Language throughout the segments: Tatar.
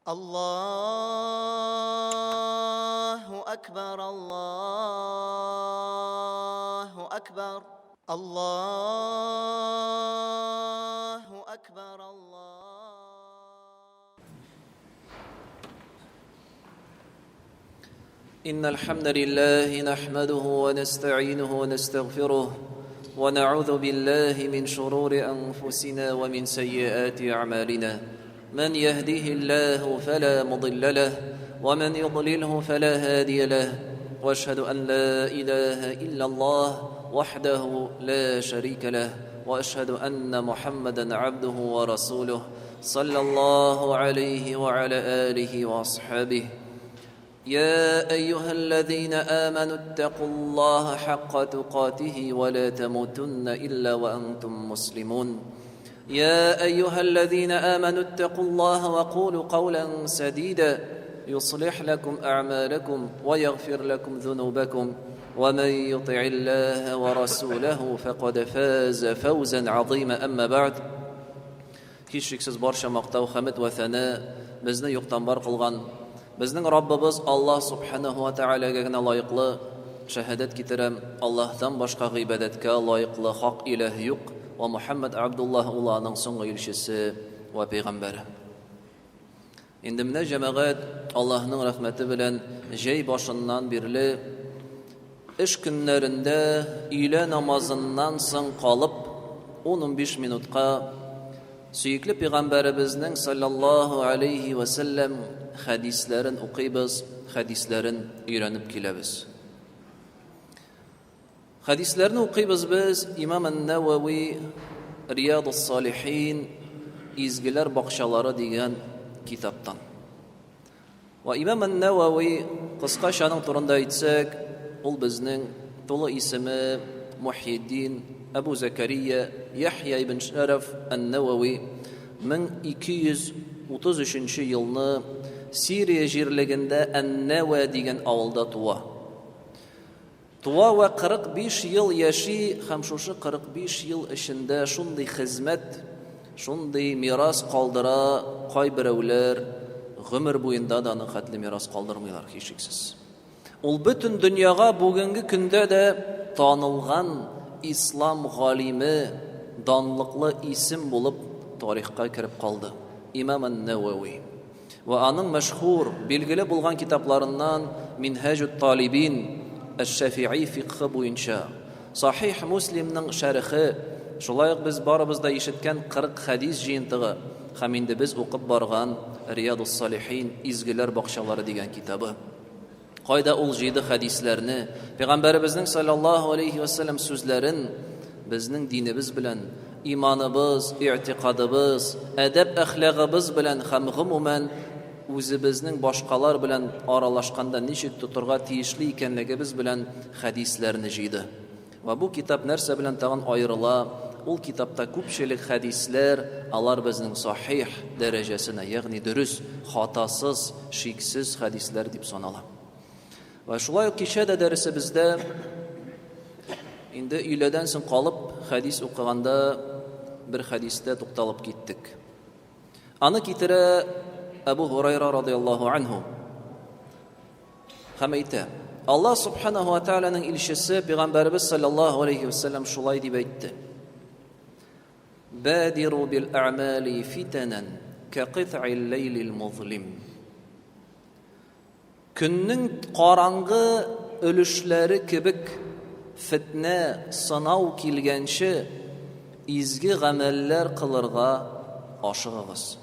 الله أكبر الله أكبر الله أكبر الله. إن الحمد لله نحمده ونستعينه ونستغفره ونعوذ بالله من شرور أنفسنا ومن سيئات أعمالنا، من يهده الله فلا مضل له ومن يضلله فلا هادي له، وأشهد أن لا إله إلا الله وحده لا شريك له، وأشهد أن محمدا عبده ورسوله صلى الله عليه وعلى آله وأصحابه. يا أيها الذين آمنوا اتقوا الله حق تقاته ولا تموتن إلا وأنتم مسلمون. يا أيها الذين آمنوا اتقوا الله وقولوا قولا سديدا يصلح لكم أعمالكم ويغفر لكم ذنوبكم، ومن يطع الله ورسوله فقد فاز فوزا عظيما. أما بعد، һичшиксез барча мактау, хәмд вә сәна безне юктан бар кылган безнең Раббыбыз Аллаһ субханаһу ва тәгаләгә генә лаеклы. Шәһадәт китерәм, Аллаһтан башка гыйбадәткә лаеклы хак иләһ юк, вә Мухаммад Абдуллаһ улы аның соңгы илчесе вә пәйгамбәре. Инде менә, җәмәгать, Аллаһның рәхмәте белән җәй башыннан бирле эш көннәрендә өйлә намазыннан соң калып 10-15 минутка сөекле пәйгамбәребезнең саллаллаһу алейхи ва сәлләм хәдисләрен укыйбыз, хәдисләрен өйрәнеп киләбез. Хәдисләрне укыйбыз без Имам ан-Навави Риядус салихин, Изгеләр бакчалары дигән китаптан. Ва Имам ан-Навави, кыскача аның турында әйтсәк, ул безнең тулы исеме Мухиддин Әбу Закария Яхья ибн Шәрәф ан-Навави 1233 елны Сирия җирлегендә Ан-Нава дигән авылда туа. Туа вә 45 ел яши һәм шушы 45 ел эчендә шундый хезмәт, шундый мирас калдыра, кайберәүләр гомер буенда да аның хәтле мирас калдырмыйлар, һичшиксез. Ул бөтен дөньяга бүгенге көндә дә танылган ислам галиме, данлыклы исем булып тарихка кереп калды. Имам ан-Навави. Вә аның мәшһүр, билгеле булган китапларыннан Минһаҗут талибин, Әш-Шәфигый фикъһы буенча, Сахих Муслимның шәрехе, шулай ук без барыбыз да ишеткән 40 хәдис җыентыгы һәм инде без укып барган Риядус салихин, Изгеләр бакчалары дигән китабы. Кайда ул җыйды хәдисләрне, Пәйгамбәребезнең саллаллаһу алейхи ва сәлләм сүзләрен безнең динебез белән, иманыбыз, игътикадыбыз, әдәп-әхлагыбыз белән һәм гомумән үзебезнең башкалар белән аралашканда ничек тотырга тиешле икәнлегебез белән хәдисләрне җыйды. Вә бу китап нәрсә белән тагын аерыла? Ул китапта күпчелек хәдисләр, алар безнең сахих дәрәҗәсенә, ягъни дөрес, хатасыз, шиксез хәдисләр дип санала. Вә шулай ук кичә дә дәресебездә инде өйләдән соң калып хәдис укыганда бер хәдистә тукталып киттек. Аны китерә Әбу Һурайра радияллаһу анһу. Һәм әйтә: Аллаһ субханаһу ва тааляның илчесе пәйгамбәребез саллаллаһу алейхи ва саллям шулай дип әйтте: Бадиру бил а'мали фитанан кaqit'il лейлил музлим. Көннең караңгы өлешләре кебек фитнә, сынау килгәнче изге гамәлләр кылырга ашыгыгыз.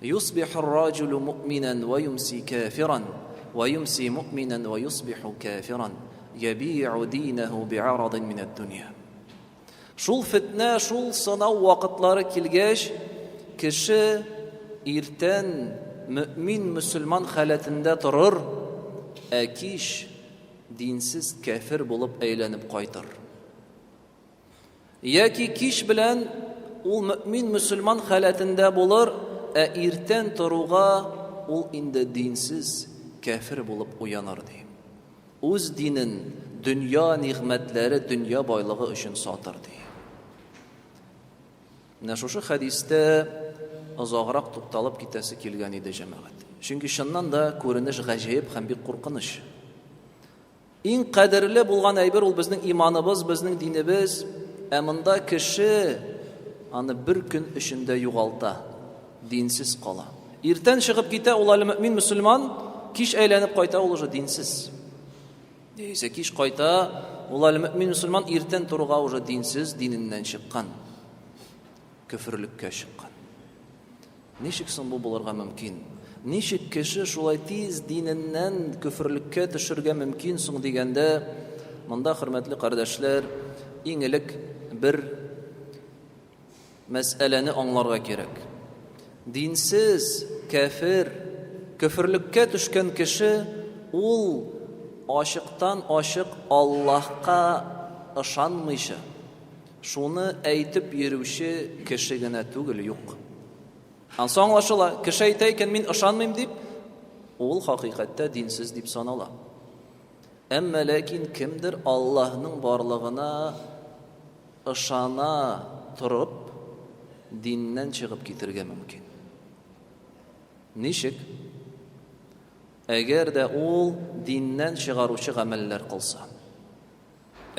Юсбиху р-раҗулу муъминан ва юмси кафиран, ва юмси муъминан ва юсбиху кафиран, ябиу динәһу би'арадин минәд-дөнья. Шул фетнә, шул сынау вакытлары килгәч, кеше иртән мөэмин мөселман халәтендә торыр, ә кич динсез кәфер булып әйләнеп кайтыр. Яки кич белән ул мөэмин мөселман халәтендә булыр, ә иртән торуга ул инде динсез, кәфер булып уяныр, ди. Үз динен дөнья нигъмәтләре, дөнья байлыгы өчен сатыр, ди. Менә шушы хәдистә озаграк тукталып китәсе килгән иде, җәмәгать. Чөнки чыннан да күренеш гаҗәеп һәм бик куркыныч. Иң кадерле булган әйбер ул безнең иманыбыз, безнең динебез. Ә монда кеше аны бер көн эчендә югалта, динсез кала. Иртән чыгып китә ул әле мөмин мөселман, кич әйләнеп кайта ул уже динсез. Яисә кич кайта, ул әле мөмин мөселман, иртән торуга уже динсез, диненнән чыккан. Көферлеккә чыккан. Ничек соң бу булырга мөмкин? Ничек кеше шулай тиз диненнән көферлеккә төшергә мөмкин соң дигәндә, монда, хөрмәтле кардәшләр, иң элек бер мәсьәләне аңларга кирәк. Динсез, кәфер, көферлеккә төшкән кеше ул ачыктан-ачык Аллаһка ышанмыйча, Шуны әйтеп йөрүче кеше генә түгел, юк. Ансы аңлашыла, кеше әйтә икән, мин ышанмыйм дип, ул хакыйкатьтә динсез дип санала. Әмма ләкин кемдер Аллаһның барлыгына ышана торып, диннән чыгып китергә мөмкин. Ничек? Әгәр дә ул диннән чыгаручы гамәлләр кылса.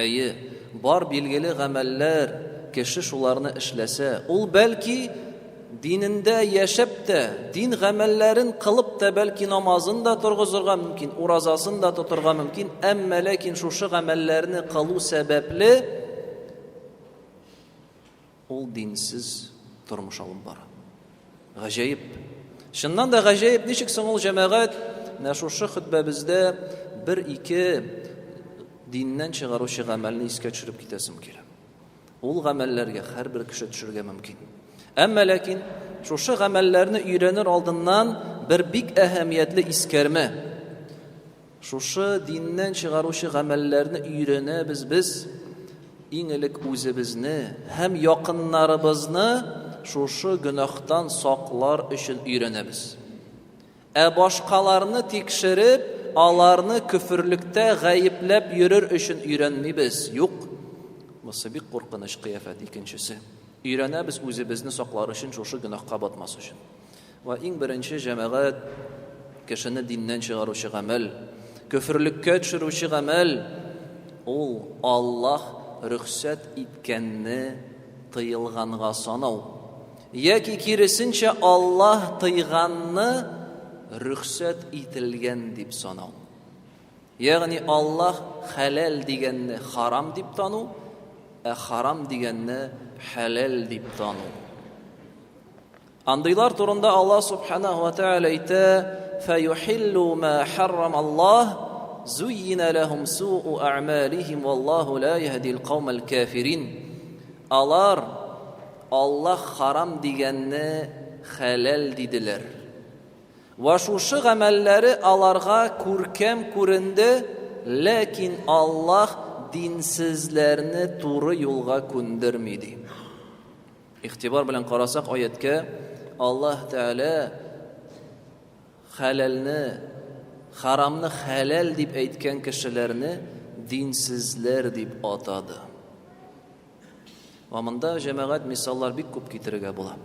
Әйе, бар билгеле гамәлләр, кеше шуларны эшләсә, ул бәлки динендә яшәп тә, дин гамәлләрен кылып та, бәлки намазын да торгызырга мөмкин, уразасын да тотырга мөмкин, әмма ләкин шушы гамәлләрне кылу сәбәпле Ул динсез тормыш алып бара. Гаҗәеп. Чыннан да гаҗәеп, ничек соң ул җәмәгать? Менә шушы хөтбәбездә бер-ике диннән чыгаручы гамәлне искә төшереп китәсем килә. Ул гамәлләргә һәрбер кеше төшергә мөмкин. Әмма ләкин шушы гамәлләрне өйрәнер алдыннан бер бик әһәмиятле искәрмә. Шушы диннән чыгаручы гамәлләрне өйрәнәбез без, иң элек үзебезне һәм якыннарыбызны шушы гөнаһтан саклар өчен өйрәнәбез. Ә башкаларны тикшереп, аларны көферлектә гаепләп йөрер өчен өйрәнмибез. Юк. Бусы бик куркыныч кыяфәт икенчесе. Өйрәнәбез үзебезне саклар өчен, шушы гөнаһка батмас өчен. Вә иң беренче җәмәгать кешене диннән чыгаручы гамәл, көферлеккә төшерүче гамәл, ул Аллаһ рөхсәт иткәнне тыелганга санау, яки киресенчә Аллаһ тыйганны рөхсәт ителгән дип санау. Ягъни Аллаһ хәләл дигәнне харам дип тану, ә харам дигәнне хәләл дип тану. Андыйлар турында Аллаһ субханаһу ва тааля әйтә: "Фаюхиллу ма харрам Аллаһ, зуйина лахум суу а'малихим валлаху ла яһдил каумал кафирин." Алар Аллаһ харам дигәнне хәләл диделәр. Вә шушы гамәлләре аларга күркәм күренде, ләкин Аллаһ динсезләрне туры юлга күндерми ди. Игътибар белән карасак аятькә, Аллаһ Тәгалә хәләлне, харамны хәләл дип әйткән кешеләрне динсезләр дип атады. Ва монда җәмәгать мисаллар бик күп китерергә була.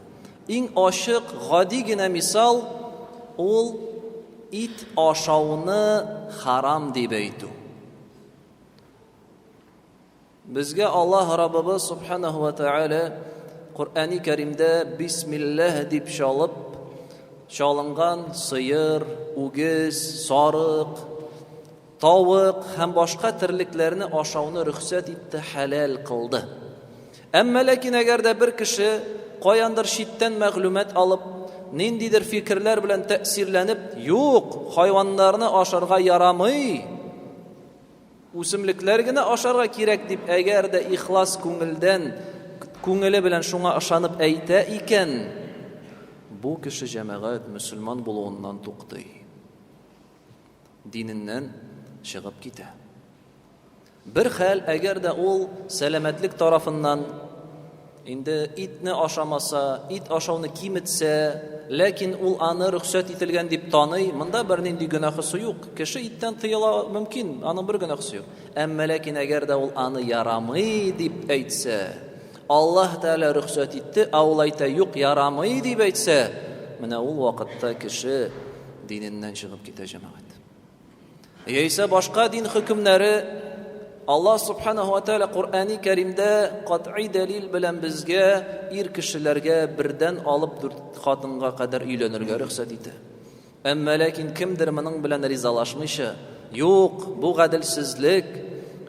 Иң ачык, гади генә мисал ул ит ашауны харам дип әйтү. Безгә Аллаһ Раббыбыз Субханаһу ва Тааля Коръәни Кәримдә Бисмиллаһ дип чалып, чалынган сыер, үгез, сарык, тавык һәм башка терлекләрне ашауны рөхсәт итте, хәләл кылды. Әмма ләкин әгәр дә бер кеше каяндыр читтән мәгълүмат алып, ниндидер фикерләр белән тәэсирләнеп, юк, хайваннарны ашарга ярамый, Үсемлекләр генә ашарга кирәк дип, әгәр дә ихлас күңелдән, күңеле белән шуңа ышанып әйтә икән, бу кеше җәмәгать мөселман булуыннан туктый. Диненнән чыгып китә. Бер хәл, әгәр дә ул сәламәтлек тарафыннан Инде итне ашамаса, ит ашауны киметсә, ләкин ул аны рөхсәт ителгән дип таный, монда бернинди гөнаһысы юк. Кеше иттән тыела мөмкин, аның бер гөнаһысы юк. Әмма ләкин әгәр дә ул аны ярамый дип әйтсә, Аллаһ Тәгалә рөхсәт итте, ә ул әйтә, юк, ярамый дип әйтсә, менә ул вакытта кеше диненнән чыгып китә, җәмәгать. Яисә башка дин хөкемнәре Аллаһ субханаһу ва тааля Коръәни Кәримдә катгый дәлил белән безгә ир кешеләргә бердән алып дүрт хатынга кадәр өйләнергә рөхсәт итә. Әмма ләкин кемдер моның белән ризалашмыйча, юк, бу гаделсезлек,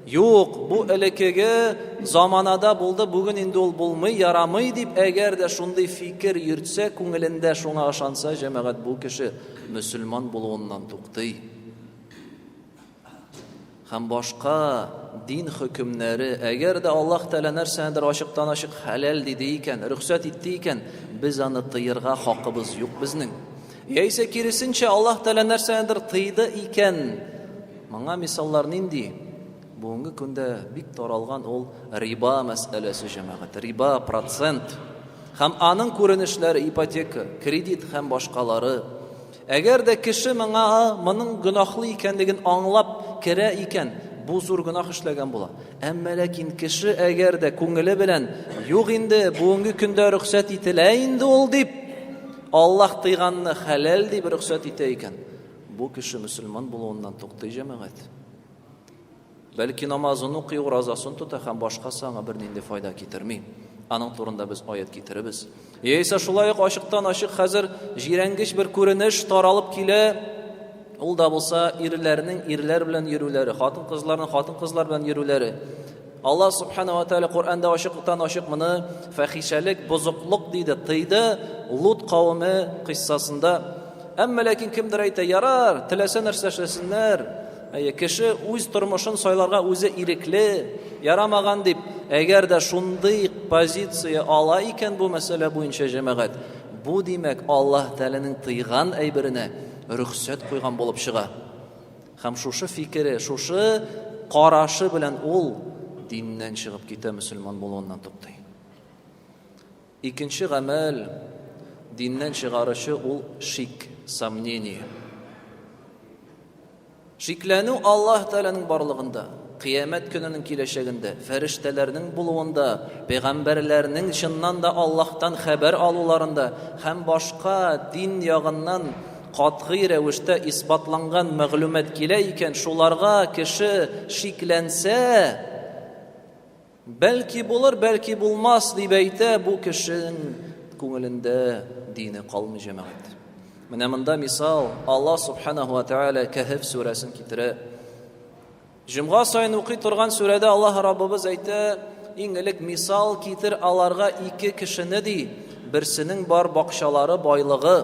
юк, бу элеккеге заманада булды, бүген инде ул булмый, ярамый дип, әгәр дә шундый фикер йөртсә, күңелендә шуңа ышанса, җәмәгать бу кеше мөселман булуыннан туктый. Һәм башка дин хөкемнәре, әгәр дә Аллаһ Тәгалә нәрсәнедер ачыктан-ачык хәләл диде икән, рөхсәт итте икән, без аны тыерга хакыбыз юк безнең. Яисә киресенчә, Аллаһ Тәгалә нәрсәнедер тыйды икән, моңа мисаллар нинди? Бүгенге көндә бик таралган ул риба мәсьәләсе, җәмәгать. Риба, процент. Һәм аның күренешләре ипотека, кредит һәм башкалары. Әгәр дә кеше моңа моның гөнаһлы икәнлеген аңлап керә икән, бу зур гөнаһ эшләгән була. Әмма ләкин кеше әгәр дә күңеле белән юк инде, бүгенге көндә рөхсәт ителә инде ул дип, Аллаһ тыйганны хәләл дип рөхсәт итә икән, бу кеше мөселман булуыннан туктый, җәмәгать. Бәлки намазын укый, уразасын тота һәм башкасы аңа бернинди файда китерми. Аның турында без аят китеребез. Яисә шулай ук ачыктан-ачык хәзер җирәнгеч бер күренеш таралып килә. Ул да булса ирләрнең ирләр белән йөрүләре, хатын-кызларның хатын-кызлар белән йөрүләре. Аллаһ субхана ва тааля Коръәндә ачыктан-ачык моны фәхишәлек, бозыклык диде, тыйды Лут кавеме кыйссасында. Әмма ләкин кемдер әйтә, ярар, теләсә нәрсә эшләсеннәр. Әйе, кеше үз тормышын сайларга үзе ирекле, ярамаган дип, әгәр дә шундый позиция ала икән бу мәсьәлә буенча җәмәгать, бу димәк Аллаһ Тәгаләнең тыйган әйберенә рөхсәт куйган булып чыга. Һәм шушы фикере, шушы карашы белән ул диннән чыгып китә, мөселман булуыннан туктый. Икенче гамәл, диннән чыгаручы ул шик, сомнение. Шикләнү Аллаһ Тәгаләнең барлыгында, Кыямәт көненең киләчәгендә, фәрештәләрнең булуында, пәйгамбәрләрнең чыннан да Аллаһтан хәбәр алуларында һәм башка дин ягыннан катгый рәвештә исбатланган мәгълүмат килә икән, шуларга кеше шикләнсә, Бәлки булыр, бәлки булмас, дип әйтә, бу кешенең күңелендә дине калмый, җәмәгать. Менә монда мисал, Аллаһ субханаху ва тааля Кәһф сүрәсен китерә. Җомга саен укый торган сүрәдә Аллаһ Раббыбыз әйтә, иң элек мисал китер аларга ике кешене ди, берсенең бар бакчалары, байлыгы.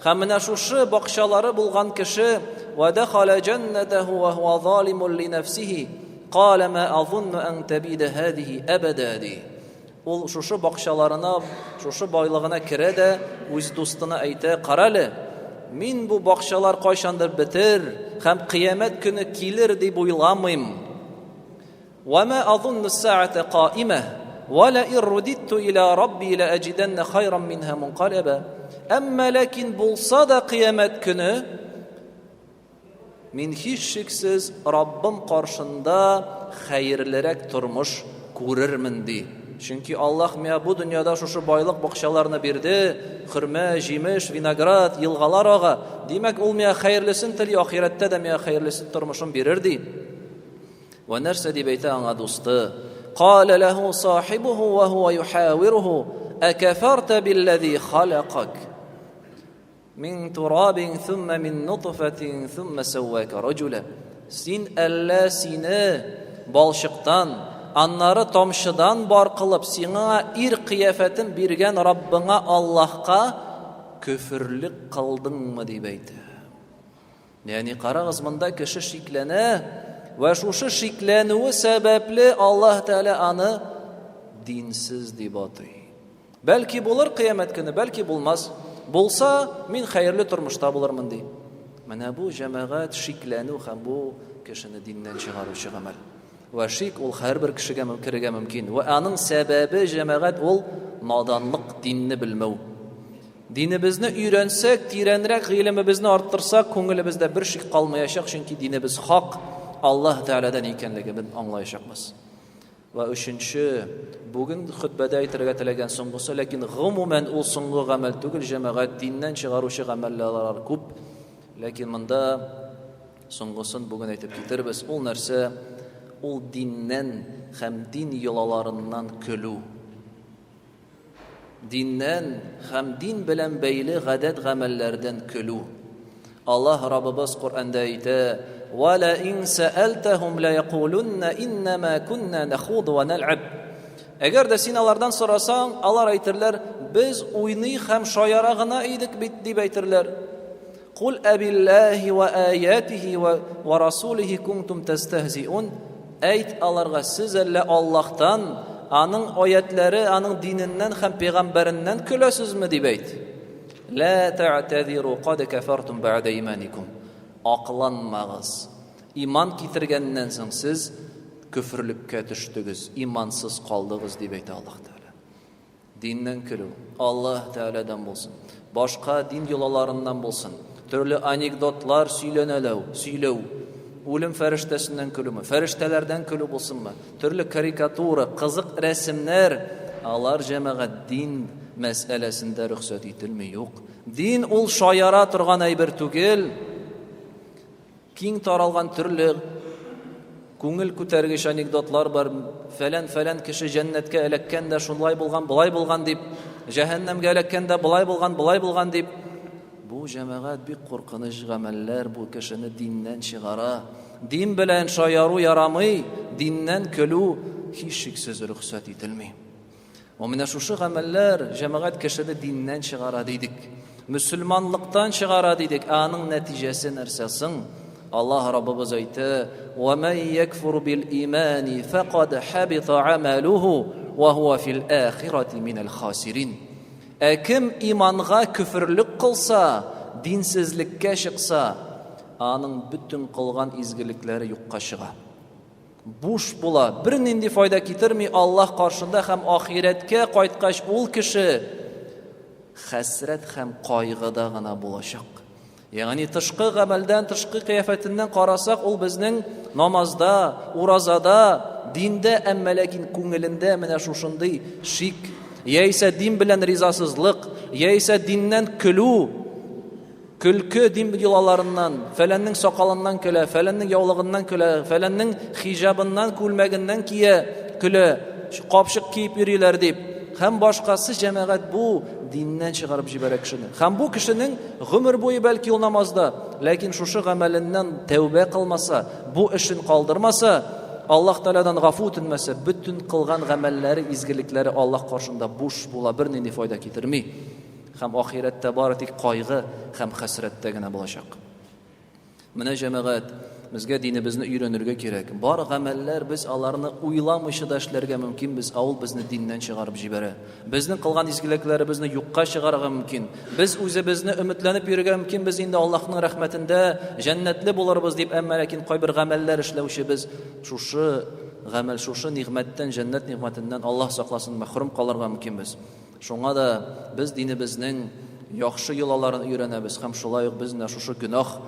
Һәм менә шушы бакчалары булган кеше, ва дахала җаннатаху ва хуа залимун ли нәфсихи, Калә мә азунну ән тәбидә һәдиһи әбәдә, ди. Ул шушы бакчаларына, шушы байлыгына керә дә, үз дустына әйтә, Карале, мин бу бакчалар кайчандыр бетер һәм кыямәт көне килер дип уйламыйм. Вә мә азунну сәгатә каимә, вә лә ир рудитту иля рабби лә әҗидәннә хайран минһа мункаләбә. Әмма ләкин булса да кыямәт көне, Мин һичшиксез Раббым каршында хәерлерәк тормыш күрермен, ди. Чөнки Аллаһ миңа бу дөньяда шушы байлык бакчаларны бирде, хөрмә, җимеш, виноград, елгалар ага. Димәк, ул миңа хәерлесен тели, ахирәттә дә миңа хәерлесен тормышын бирер, ди. Вә нәрсә дип әйтә аңа дусты? Калә ләһу сахибуху ва хуа юхавируху, әкәфәртә билләзи халакак. Мин турабин thumma мин нутфатин thumma сәввака раҗула. Син әллә сине балчыктан, аннары тамчыдан бар кылып, сиңа ир кыяфәтен биргән Раббыңа Аллаһка көферлек кылдыңмы дип әйтә. Ягъни карагыз, монда кеше шикләнә вә шушы шикләнүе сәбәпле Аллаһ Тәгалә аны динсез дип атый. Бәлки булыр кыямәт көне, бәлки булмас. Булса, мин хәерле тормышта булырмын, ди. Менә бу җәмәгать шикләнү һәм бу кешене диннән чыгаручы гамәл. Вә шик ул һәрбер кешегә керергә мөмкин. Вә аның сәбәбе җәмәгать ул наданлык, динне белмәү. Динебезне өйрәнсәк, тирәнрәк гыйлемебезне арттырсак, күңелебездә бер шик калмаячак, чөнки динебез хак, Аллаһ Тәгаләдән икәнлеген аңлаячакбыз. Вә өченче, бүген хөтбәдә әйтергә теләгән соңгысы, ләкин гомумән ул соңгы гамәл түгел, җәмәгать, диннән чыгаручы гамәлләр күп, ләкин монда соңгысын бүген әйтеп китербез. Ул нәрсә? Ул диннән һәм дин йолаларыннан көлү. Диннән һәм дин белән бәйле гадәт-гамәлләрдән көлү. Аллаһ Раббыбыз Коръәндә әйтә: "Ва ла ин сәәлтәһум ла якулунна иннама кунна нахуду ва налъаб." Әгәр дә син алардан сорасаң, алар әйтерләр: "Без уйный һәм шаяра гына идек бит", дип әйтерләр. Кул әбилләһи ва аятихи ва расулихи кунтум тәстәһзиун. Әйт аларга, сез әллә Аллаһтан, аның аятләре, аның диненнән һәм пәйгамбәреннән көләсезме дип әйт. Ла та'тазиру кад кафартум бa'да иманикум. Акланмагыз. Иман китергәннән соң сез көферлеккә төштегез, имансыз калдыгыз дип әйтә Аллаһ Тәгалә. Диннән көлү, Аллаһ Тәгаләдән булсын, башка дин йолаларыннан булсын, төрле анекдотлар сөйләнәләү, сөйләү, үлем фәрештәсеннән көлүме, фәрештәләрдән көлү булсынмы, төрле карикатура, кызык рәсемнәр, алар җәмәгать дин мәсьәләсендә рөхсәт ителми, юк. Дин ул шаяра торган әйбер түгел. Киң таралган төрле күңел күтәргеч анекдотлар бар. Фәлән-фәлән кеше җәннәткә эләккән дә шулай булган, болай булган дип, җәһәннәмгә эләккән дә болай булган, болай булган дип. Бу җәмәгать бик куркыныч гамәлләр, бу кешене диннән чыгара. Дин белән шаяру ярамый, диннән көлү һичшиксез рөхсәт ителми. Вә менә шушы гамәлләр җәмәгать кешене диннән чыгара дидек. Мөселманлыктан чыгара дидек. Ә аның нәтиҗәсе нәрсә соң? Аллаһ Раббыбыз әйтә: "Ва ман якфур бил имани факад хабита амалуху ва хуа фил ахирати минал хасирин." Ә кем иманга көферлек кылса, динсезлеккә чыкса, аның бөтен кылган изгелекләре юкка чыга. Буш була, бернинди файда китерми Аллаһ каршында һәм ахирәткә кайткач ул кеше хәсрәт һәм кайгыда гына булачак. Ягъни тышкы гамәлдән, тышкы кыяфәтеннән карасак, ул безнең намазда, уразада, диндә, әмма ләкин күңелендә менә шушындый шик, яисә дин белән ризасызлык, яисә диннән көлү, Көлке дин йолаларыннан, фәләннең сакалыннан көлә, фәләннең яулыгыннан көлә, фәләннең хиҗабыннан, күлмәгеннән кия, көлә, капчык киеп йөриләр дип. Һәм башкасы җәмәгать бу диннән чыгарып җибәрә кешене. Һәм бу кешенең гомер буе бәлки ул намазда, ләкин шушы гамәленнән тәүбә кылмаса, бу эшен калдырмаса, Аллаһ Тәгаләдән гафу үтенмәсә, бөтен кылган гамәлләре, изгелекләре Аллаһ каршында буш була, бернинди файда китерми. Һәм ахирәттә бары тик кайгы һәм хәсрәттә генә булачак. Менә җәмәгать, безгә динебезне өйрәнергә кирәк. Бар гамәлләр без аларны уйламыйча да эшләргә мөмкинбез, ә ул безне диннән чыгарып җибәрә. Безнең кылган изгелекләребезне юкка чыгарырга мөмкин. Без үзебезне өметләнеп йөрергә мөмкинбез инде Аллаһның рәхмәтендә җәннәтле булырбыз дип, әмма ләкин кайбер гамәлләр эшләүче без шушы гамәл, шушы нигъмәттән, җәннәт нигъмәтеннән Аллаһ сакласын, мәхрүм калырга мөмкинбез. Шуңа да без динебезнең яхшы йолаларын өйрәнәбез һәм шулай ук без менә шушы гөнаһ,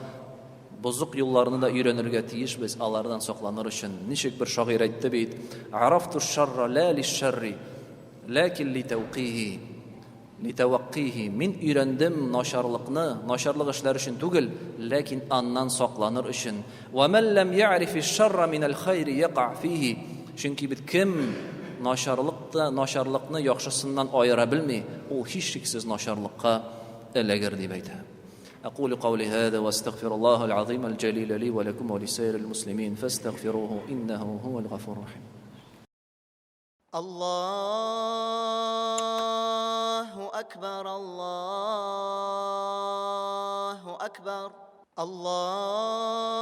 бозык юлларны да өйрәнергә тиешбез, алардан сакланыр өчен. Ничек бер шагыйрь әйтте бит, Арафту шарра ла лишшарри, ләкин литәүкыйһи, литәвәккыйһи. Мин өйрәндем начарлыкны, начарлык эшләр өчен түгел, ләкин аннан сакланыр өчен. Вә мән ләм яърифи шарра минәл хайри якъ фихи. Чөнки бит кем начарлык начарлыкны яхшысыннан аера белми, ул һичшиксез начарлыкка эләгер дип әйтә. أقول قولي هذا واستغفر الله العظيم الجليل لي ولكم ولسائر المسلمين فاستغفروه إنه هو الغفور الرحيم. الله أكبر الله أكبر الله.